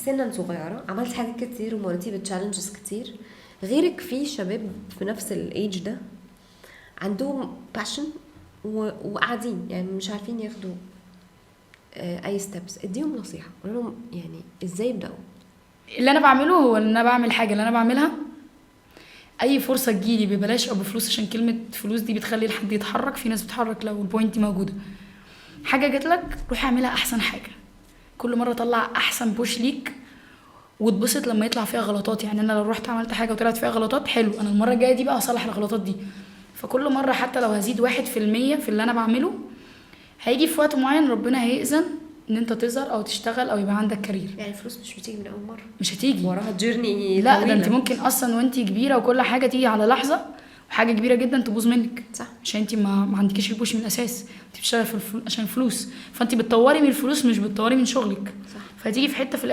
سنا صغيره، عملتي حاجات كتير ومريتي ب challenges كتير. غيرك في شباب في نفس ال age ده عندهم passion وقاعدين يعني مش عارفين ياخدوا اي steps، اديهم نصيحه، قول لهم يعني ازاي يبداوا. اللي انا بعمله هو ان انا بعمل حاجة اللي انا بعملها. اي فرصة تجيلي ببلاش او بفلوس، عشان كلمة فلوس دي بتخلي الحد يتحرك. في ناس بتتحرك لو ال point دي موجوده. حاجة جات لك، روح اعملها احسن حاجه. كل مرة طلع احسن push ليك واتبسط لما يطلع فيها غلطات. يعني انا لو رحت عملت حاجة وطلعت فيها غلطات، حلو، انا المرة الجاية دي بقى اصلح الغلطات دي. فكل مرة حتى لو هزيد 1% في اللي انا بعمله، هيجي في وقت معين ربنا هيأذن ان انت تظهر او تشتغل او يبقى عندك career. يعني الفلوس مش بتيجي من اول مره؟ مش هتيجي. وراها journey. لا، ده انت ممكن اصلا وانت كبيرة وكل حاجة تيجي على لحظة وحاجه كبيرة جدا تبوظ منك. عشان انت ما عندكيش ال push من الاساس. انت بتشتغلي عشان فلوس، فانت بتطوري من الفلوس مش بتطوري من شغلك. فتيجي في حتة في